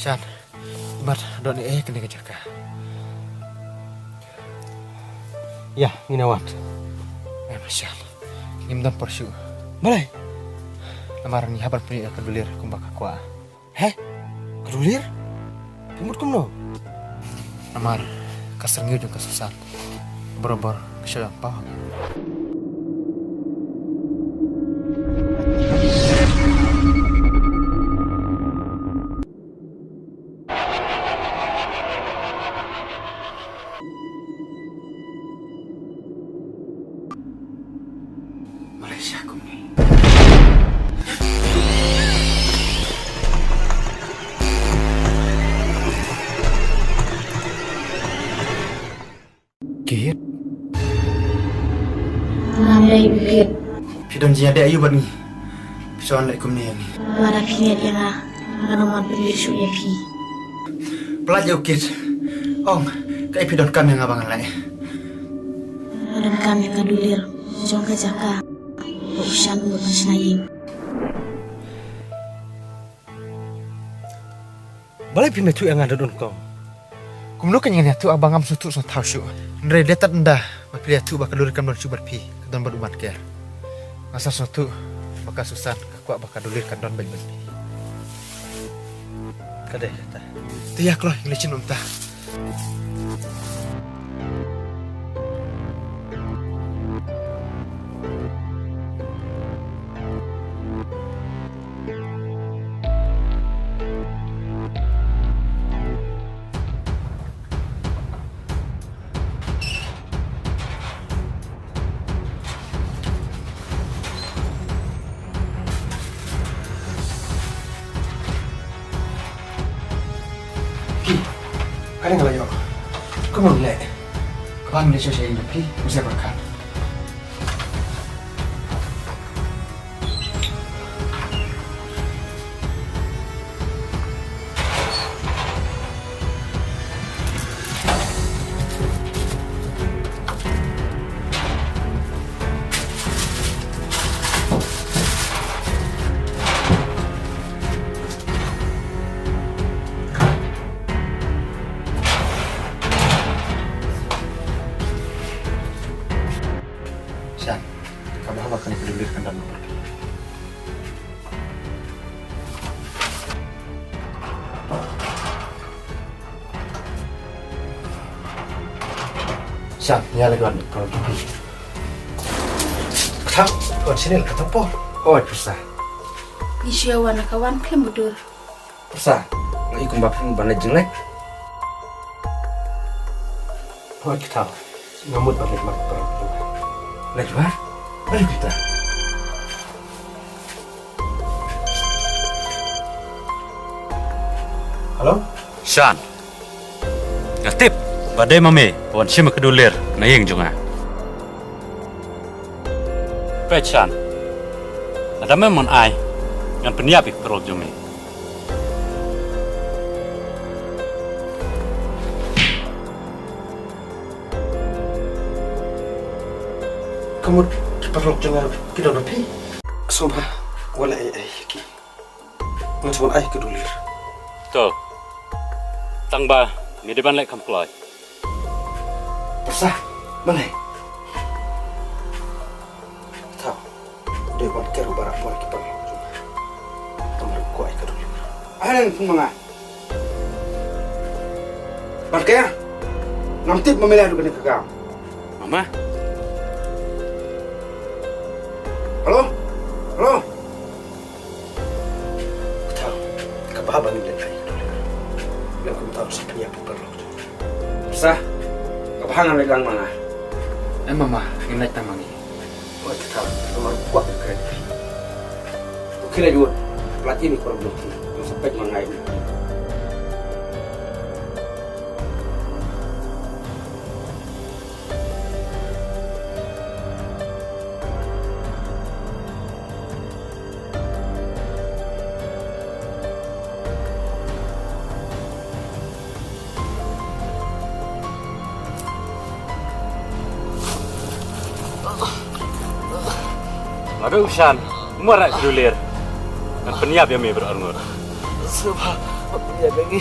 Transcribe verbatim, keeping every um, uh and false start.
Jan, mat don eh kane ka jaka. Ïa, ngin wan. Eh, Marshal. Ngim don por shuh. Balei? Namar ngi hap ban pynïoh ïa ka dulir kumba ka kwah. He? Ka dulir? Phi mut kumno? Namar ka syrngiew jong ka Susan. Barabor ka shu ïapaw. Malaysia kumne. Kit. Ngam lei u Kit. Phi don jingïadei aïu bad ngi? Phi sa wan leh kumne ïa ngi. Lada phi ngiat ïa nga, ngan ym wan pynlip shuh ïa phi. Pynlait ïa u Kit. Ong, kaei phi donkam ïa nga ba ngan leh? Nga donkam ïa ka dulir jong ka jaka ba u Shan u mut ban shna ïing. Balei phim ïathuh ïa nga da don kong? Kumno kein ngan ïathuh haba ngam sngewthuh sngewthaw shuh? Hynrei dei tad ynda ba phi la ïathuh ba ka dulir kam don shuh bad phi, ka don bad u Manker. Nga sa sngewthuh ba ka Susan ka kwah ba ka dulir kan don bad bad phi. Ka dei kata. Te ïa kloi, ngi leit sha kumta. Ki, kane nga la ïoh. Kumno ngi leh? Kaba ngi leit sha ïing jong phi, u Zebra Khan. Shan, ka bha ba kane ka dulir kan don bad phi. Shan, ïa la ka wan ka wan. Kata, wan sini la kata por. Oi, pyrsa. Ngi shu wan ka wan khlem budur. Pyrsa, nga i kumba phin ban leit jingleh. Hooid kata. Nga mut ban leit mar pyrsa. Leit mar? Leit kita. Hello? Shan. Nga tip ba dei ma me ba wan shim ka dulir na ïing jong nga. Peit Shan. Lada mem mon ai, ngan pynïap ïa ka paralok jong me. Ka mut ki paralok jong nga ki don bad phi. Sngewbha wat leh ei ei ïa ki. Ngan shu wan ai ka dulir. To. Tang ba me dei ban leh kham kloi. Pyrsa, balei? Thaw, dei ban ker u Barak bor ki paralok jong nga. Namar u kwah ïa ka dulir. Ai nang phone ma nga. Ban ker? Ngam tip ma me la ïa kane ka kam. Mama. Hello? Hello? Ka thaw, ka bha ba ngin leit ai ka dulir. Lem kumta sa pynïap ïa u paralok. Sa, ka bha ngan leit lang ma nga. Em mama, ngin leit tang ma ngi. Oi ka thaw, namar u kwah ka kren. U khie leit wut, pynlait ïa u paralok jong phi. Sa peit ma nga ïa u. Lada u Shan, u mareh ka dulir. Ngan pynïap ïa me baroh arngut. Sngewbha, ïa ka ngi.